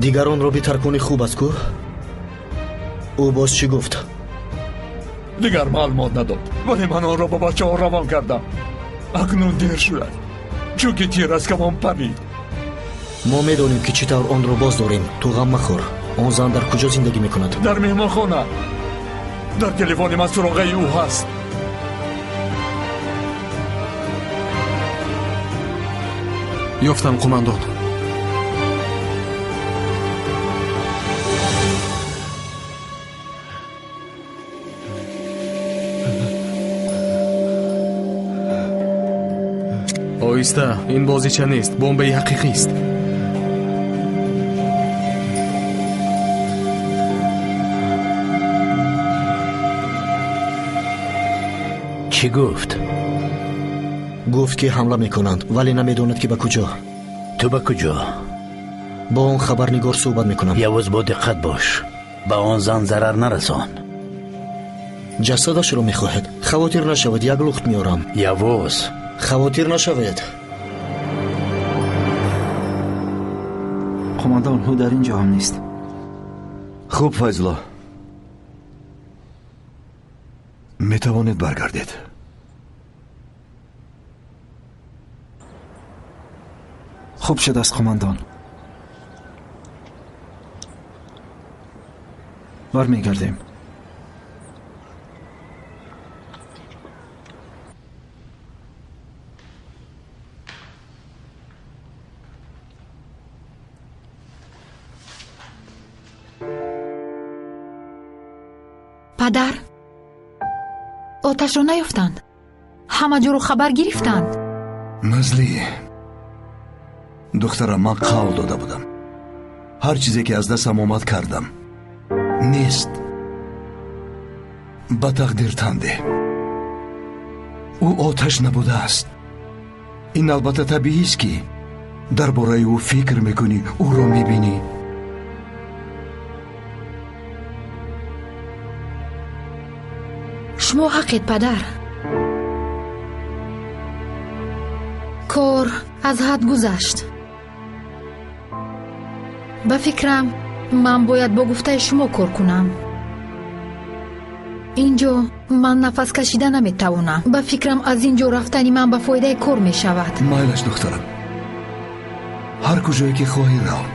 Дигаронро битарконӣ хуб аст ку? Ӯ боз чӣ гуфт? Дигар маълумот надод, вале ман онро ба бачаҳо равон кардам. Акнун дер шудааст, чунки тир аз камон парид. Мо медонем, ки чӣ тавр онро боз дорем. Ту ғам махӯр. Он зан дар куҷо зиндагӣ мекунад? Дар меҳмонхона. Дар телефони ман суроғаи ӯ ҳаст. Ёфтам, қумандон. Оҳиста, ин бозича нест, бомбаи ҳақиқист. Чӣ гуфт? Гуфт, ки ҳамла мекунанд, вале намедонад, ки ба куҷо. Ту ба куҷо? Бо он хабарнигор суҳбат мекунам. Явуз, бо диққат бош, ба он зан зарар нарасон. Ҷасадашро мехоҳед? Хавотир нашавед, як лухт меорам. Явуз, хавотир нашавед. Қумандон, ӯ дар ин ҷо ҳам нест. Хуб, Файзулло, метавонед баргардед. Хуб шудааст, қумандон. Бармегардем. Падар, оташро наёфтанд. Ҳама ҷоро хабар гирифтанд. Назлӣ, духтарам, ман қавл дода будам. Ҳар чизе ки аз дастам омад, кардам. Нест. Ба тақдир танде. Ӯ оташ набудааст. Ин албатта табиист, ки дар бораи ӯ фикр мекунӣ, ӯро мебинӣ. Шумо ҳақед, падар. Кор аз ҳад гузашт. Ба фикрам, ман бояд бо гуфтаи шумо кор кунам. Ин ҷо ман нафас кашида наметавонам. Ба фикрам, аз ин ҷо рафтани ман ба фоидаи кор мешавад. Майлаш, духтарам, ҳар куҷое ки хоҳӣ рав,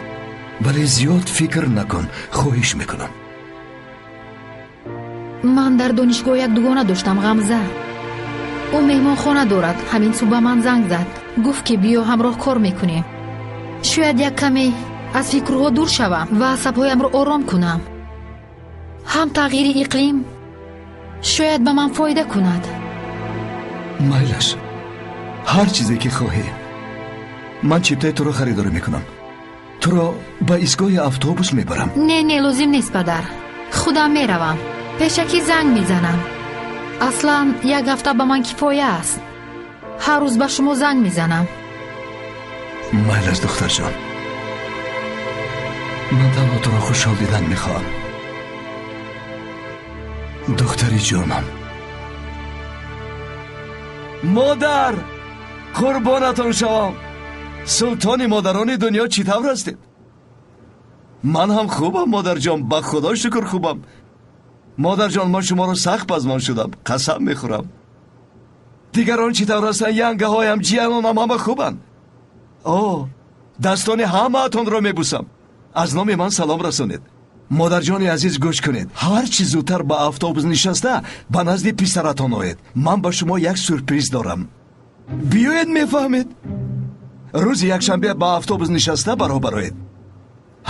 вале зиёд фикр накун, хоҳиш мекунам. Ман дар донишгоҳ як дугона доштам, Ғамза. Ӯ меҳмонхона дорад. Ҳамин субҳ ба ман занг зад, гуфт, ки биё, ҳамроҳ кор мекунем. Шояд як каме аз фикрҳо дур шавам ва асабҳоямро ором кунам. Ҳам тағйири иқлим шояд ба ман фоида кунад. Майлаш, ҳар чизе ки хоҳӣ. Ман чиптаи туро харидорӣ мекунам. Туро ба истгоҳи автобус мебарам. Не, не, лозим нест, падар. Худам меравам. Пешакӣ занг мезанам. Аслан як ҳафта ба ман кифоя аст. Ҳар рӯз ба шумо занг мезанам. Майлаш, духтарҷон, ман танҳо туро хушҳол дидан мехоҳам. Духтари ҷонам. Модар, қурбонатон шавам. Султони модарони дунё, чӣ тавр ҳастед? Ман ҳам хубам, модарҷон, ба худо шукр, хубам. Модарҷон, ман шуморо сахт пазмон шудам, қасам мехӯрам. Дигарон чӣ тавр ҳастанд? Янгаҳоям, ҷиянонам ҳама хубанд. О, дастони ҳамаатонро мебусам. Аз номи ман салом расонед. Модарҷони азиз, гӯш кунед. Ҳар чӣ зудтар ба автобус нишаста ба назди писаратон оед. Ман ба шумо як сюрприз дорам. Биёед, мефаҳмед. Рӯзи якшанбе ба автобус нишаста ба роҳ бароед.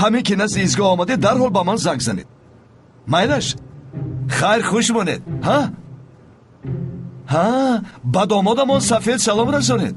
Ҳамин ки назди истгоҳ омадед, дарҳол ба ман занг занед. Майлаш, хайр, хуш монед. Ҳа, ҳа, ба домодамон Сафед салом расонед.